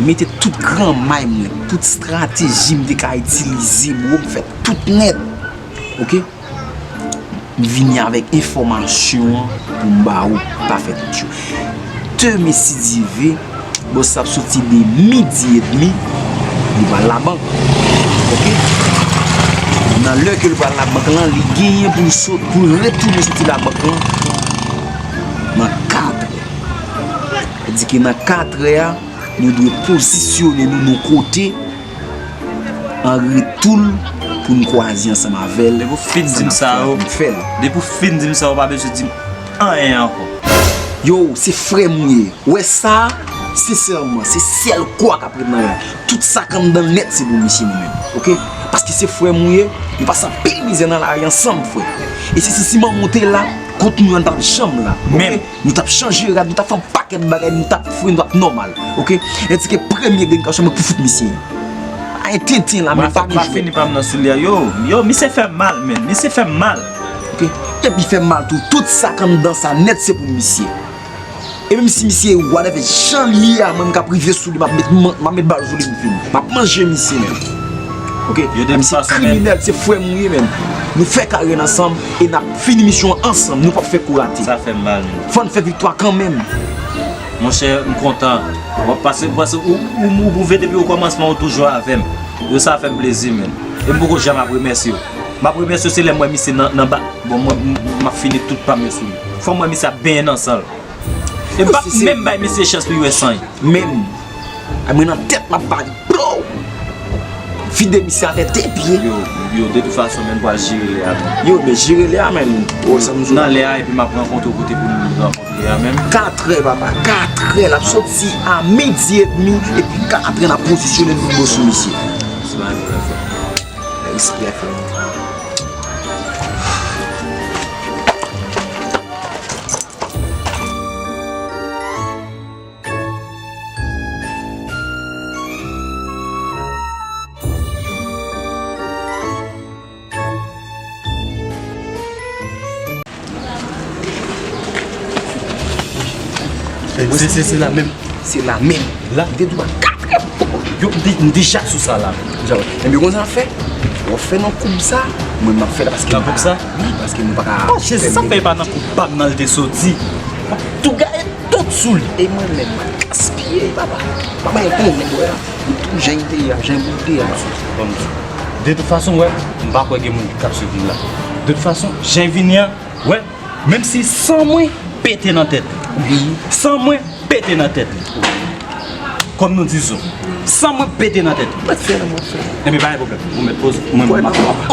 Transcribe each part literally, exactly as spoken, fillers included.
Mete tout granmay mwen, tout estrateji m te ka itilize, bro, m fè tout nèt. Oke? M vini avèk enfòmasyon an pou m ba ou, pa fè tout yo. Demen, si Dye vle, bòs la ap soti de midi edmi, li pral labank. Oke? Nan lè ke l pral labank lan, li genyen pou l sot, pou l retounen soti labank lan nan katrè. Sa di ke nan katrè a, nou dwe pozisyone nou nan kote an retoul pou n kwaze ansanm avè l. Depi w fin di m sa yo, depi w fin di m sa yo, w pa bezwen di m anyen ankò. Yo, se frè m ou ye. Ou wè sa, sensèman, se sèl kwa k ap ret nan la. Tout sa k anndan l nèt, se pou misye li menm. Oke? Paske se frè m ou ye, nou pase anpil mizè nan lari ansanm, frè. E si, si, si manman w te la, kont nou an t ap janm la. Oke? Menm. Nou t ap chanje rad, nou t ap fè yon pakèt bagay, nou t ap fre, nou t ap nòmal. Oke? Èske premye grenn kachòt mwen pou fout misye? Ay tenten la, men pa gen jwèt. Fini pa m nan soulye a. Yo, yo, misye fè m mal, men. Misye fè m mal. Oke? Epi fè m mal tou. Tout sa k anndan sa nèt, se pou misye. E menm si misye whatever jan li ye a, mwen m k ap rive sou li, m ap met, m ap met bal sou li, m fini. M ap manje misye menm. Oke? Yo, de tout fason, men. Misye kriminèl, se frè m ou ye, men. Nou fè karyè n ansanm e n ap fini misyon an ansanm. Nou p ap fè kou rate. Sa fè m mal, men. Fò n fè viktwa kanmenm. Monchè, m kontan. W ap pase, pase, ou, ou, ou pwouve depi okòmansman ou toujou avè m. Yo, sa fè m plezi, men. E m poko janm ap remèsye w. M ap remèsye w se lè m wè misye nan, nan ba-, bon, mwen, m, m ap fini tout pa m yo sou li. Fò m wè misye ap benyen nan san l. E m p ap menm bay misye chans pou l wè san l. Menm. Ay, mwen nan tèt m ap ba li. Blow! Vide misye atè de pye. Yo, yo, de tout fason, men, m pral jere lè a, men. Yo, men jere lè a, men. Nan lè a, epi m ap rankontre w kote pou nou rankontre a, men. Katrè, papa, katrè. L ap soti a midi edmi, epi katrè, n ap pozisyone n pou n bò sou misye. Se pa yon pwoblèm, frè. Respè, frè. Se, se, se la menm. Se la menm. La? M te di w a katrè. Yo, m de-, m deja sou sa la. Ebyen, konn sa n ap fè? W ap fè nan koub sa, mwen m ap fè la paske. Nan koub sa? Wi, paske nou pa ka. Oh, Jezi, sa fè e pa nan koub pa m nan l te soti. W ap tou gaye tout sou li. E mwen menm, m ap gaspiye, papa. Papa, e pou mwen, bwè. M tou jan te ye a, jan boul te ye a. Bon, de tout fason, wè, m pa kwè gen moun k ap swiv m la. De tout fason, jan vini an, wè, menm si san mwen pete nan tèt li. San mwen pete nan tèt li. Kòm nou di zo. San mwen pete nan tèt li. Mwen fè nan mwen fè. Ebyen, pa gen pwoblèm. Ou mèt poze. Mwen, mwen,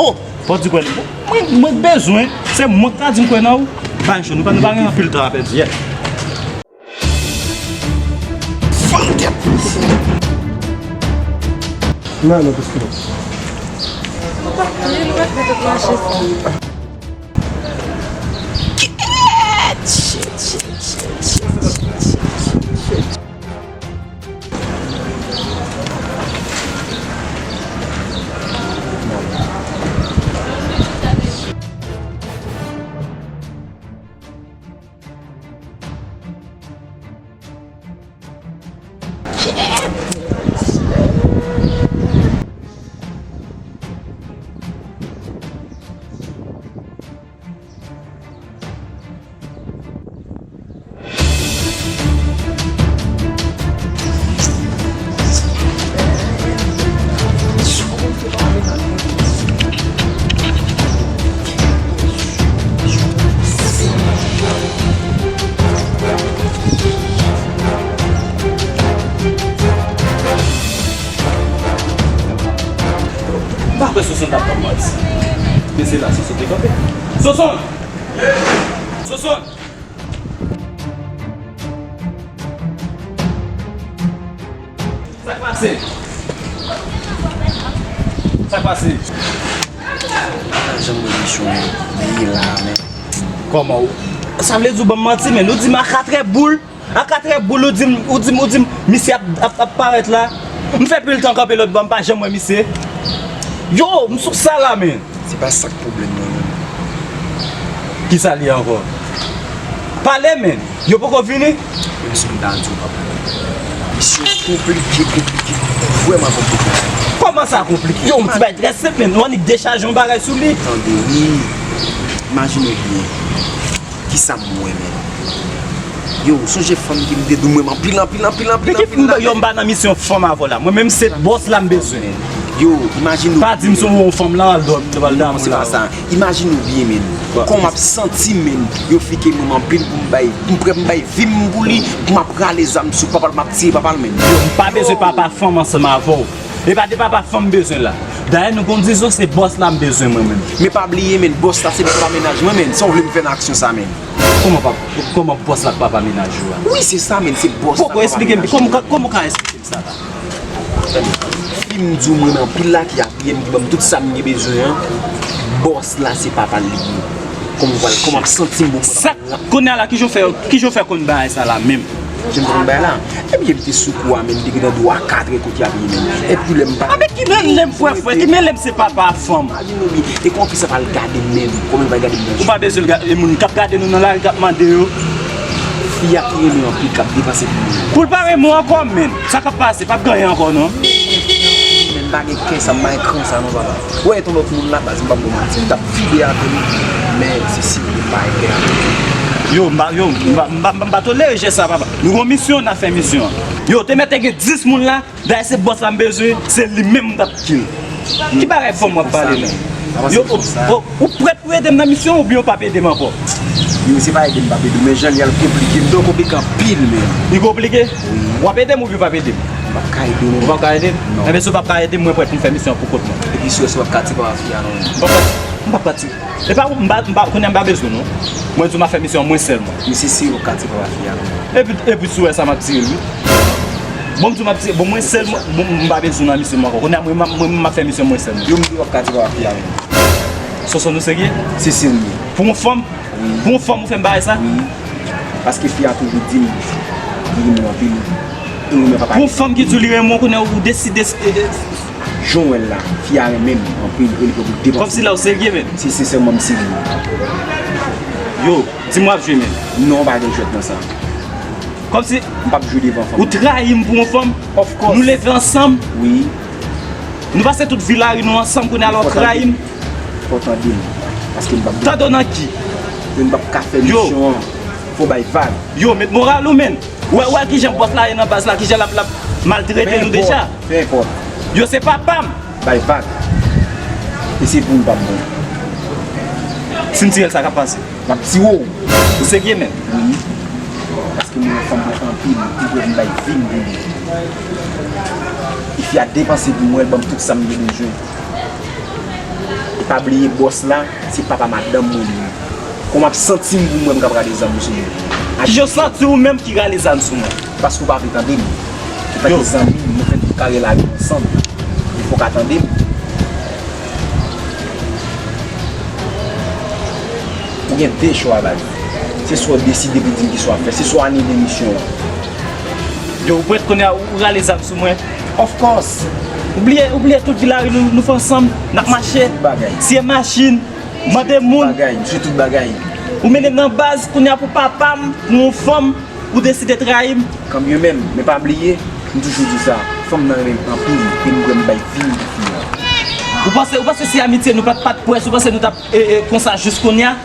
oh! Fò di kwè nan mwen. Mwen, mwen bezwen. Se mwen k ta di m kwè nan ou. Pa gen cho, nou pa, nou pa gen anpil tan a pèdi. Yeah. Fanm tèt misye. Nan, nan, piskilèt. Shit, shit, shit. M pa kwè Sosonn t ap ban m manti. Men se la Sosonn te kanpe. Sosonn! Sosonn! Sa k pase? Sa k pase? Jan mwen misyon ye la, men. Kòman ou? Sa vle di ou ban m manti, men. Ou di m a katrè boul. A katrè boul, ou di m, ou di m, ou di m, misye ap, ap, ap parèt la. M fè pil tan kanpe lòt bò, m pa janm wè misye. Yo, m sou sa la, men. Se pa sa k pwoblèm nan, non. Kisa l ye ankò? Pale, men. Yo poko vini? Menm si m ta di w, papa. Konplike, konplike, vrèman konplike. Kòman sa konplike? Yo, yon ti bagay trè senp, men nou annik dechaje yon bagay sou li. Tande, wi. Imajine w byen. Kisa m wè, men? Yo, sonje fanm ki m te di w m renmen anpil, anpil, anpil, anpil, anpil la. Yo, m pa nan misyon fanm avè w la. Mwen menm se bòs la m bezwen. Yo, imajine w. Pa di m se yon fanm la, al dòmi, al dòmi. Non, se pa sa. Imajine w byen, men. Kòman m ap santi m, men? Yo fike m renmen anpil pou m bay, m prè pou m bay vi m pou li, pou m ap rale zam sou papa l, m ap tiye papa l, men. Yo, m pa bezwen papa fanm ansanm avè w. E pa de papa fanm m bezwen la. Dayè, nou gon dizon, se bòs la m bezwen mwen menm. Men pa bliye, men, bòs la se papa mennaj mwen, men. Sa w vle m fè nan aksyon sa, men? Kòman pa, kòman bòs la k papa mennaj ou a? Wi, se sa, men, se bòs la k papa mennaj mwen. Poko eksplike m, kòman, kòman w ka eksplike m sa la? Fi m di w m renmen anpil la, ki apiye m, ki ban m tout sa m gen bezwen an, bòs la se papa l li ye. Kòman w pral, kòman w ap santi m pou mwen? Sa, kounye a la, kijan w fè, kijan w fè konn bagay sa la menm? Jan m te konn bagay la? Ebyen, m te sou kou a, men m te gentan dwe a katrè kote y ap ye, men. Epi lè m pa... A, men ki mele m, frè, frè, ki mele m se papa fanm? Imajine w byen, e kòman fi sa pral gade m menm? Kòman l pral gade m nan je? Ou pa bezwen l gade, e moun k ap gade nou nan lari k ap mande yo. Fi a ki renmen anpil k ap depanse pou mwen. Pou l pa renmen w ankò, men. Sa k ap pase? P ap gen anyen ankò, non. Men m pa gen kè sa, m pa gen kran sa, non, papa. Ou wè, yon lòt moun la, baz, m p ap ba w manti, m t ap vibe avè l, men se si m pa gen kè avè l. Yo, m pa, yo, m pa, m pa, m pa tolere jès sa, papa. Nou gon misyon, n a fè misyon an. Yo, te mèt te gen dis moun la, dayè se bòs la m bezwen, se li menm m t ap kill. Ki bagay fanm w ap pale la? Yo, ou, ou, ou prèt pou ede m nan misyon oubyen ou p ap ede m ankò? Yo, se pa ede m p ap ede w, men jan l ye a l konplike. M twò konplike anpil, men. Li konplike? Wi. W ap ede m oubyen w p ap ede m? M p ap ka ede w. Ou p ap ka ede m? Non. Enben, si w p ap ka ede m, mwen prèt pou m fè misyon an pou kont mwen. Epi si w wè si w p ap ka tire papa fi a, non. M p ap ka, m p ap ka tire. E pa, m pa, m pa, kounye a m pa bezwen w, non. Mwen di w m ap fè misyon an mwen sèl mwen. Mesye, si w p ap ka tire papa fi a, non. Epi, epi si w wè sa m ap tire l, wi. Bon, m di w m ap tire, bon, mwen sèl mwen, bon, m pa bezwen w nan misyon mwen ankò. Kounye a mwen, mwen, mwen, m ap fè misyon mwen sèl mwen. Yo, m di w ap ka tire papa fi a, men. Sonson, nou serye? Se serye. Pou yon fanm? Wi. Pou yon fanm ou fè m bagay sa? Wi. Paske fi a toujou di m li renmen w anpil. E ou renmen papa. Pou yon fanm ki di w li renmen w, kounye a ou deside, e, e, jan w wè l la, fi a renmen m anpil e li pran pou depanse. Kòmsi la ou serye, men? Se sensèman m serye. Yo, di m w ap jwe, men. Non, pa gen jwèt nan sa. Kòmsi m p ap jwe devan fanm. Ou trayi m pou yon fanm? Of course. Nou leve ansanm. Wi. Nou pase tout vi lari nou ansanm, kounye a la w ap trayi m. Fò w tande m. Paske m p ap... Tande w nan ki? Yo, m p ap ka fè misyon an. Fò w bay vag. Yo, met moral ou, men. Wè, wè kijan bòs la ye nan baz la, kijan l ap, l ap maltrete nou deja. Pe enpòt, pe enpòt. Yo, se papa m. Bay vag. E se pou m pa m bon. Si m tire l, sa k ap pase? M ap tire w. Ou serye, men? Wi. Paske m renmen fanm mwen anpil, li vle m bay vi m pou li. Epi fi a depanse pou mwen, l ban m tout sa m gen bezwen. E pa bliye bòs la, se papa madanm mwen li ye. Kòman m ap santi m pou m wè m k ap rale zam sou mwen? Kijan w santi w menm ki rale zam sou mwen? Paske w pa vle tande m. Antanke zanmi, nou fè tout karyè lavi ansanm. Men fò w ka tande m. Ou gen de chwa, baz. Se swa w deside pou di m kisa w ap fè, se swa w anile misyon an. Yo, ou prèt kounye a, ou rale zam sou mwen? Of course. Ou bliye, ou bliye tout vi lari nou, nou fè ansanm, n ap mache, siye machin, mande moun. Bagay, m sou tout bagay. Ou mennen m nan baz, kounye a pou papa m, pou yon fanm, ou deside trayi m. Kanmenm, men pa bliye, m toujou di sa, fanm nan renmen m anpil, e m prè m bay vi m pou fi a. Ou panse, ou panse si amitye nou pa t, pa t pwès, ou panse nou t ap, e, e, konsa jis kounye a?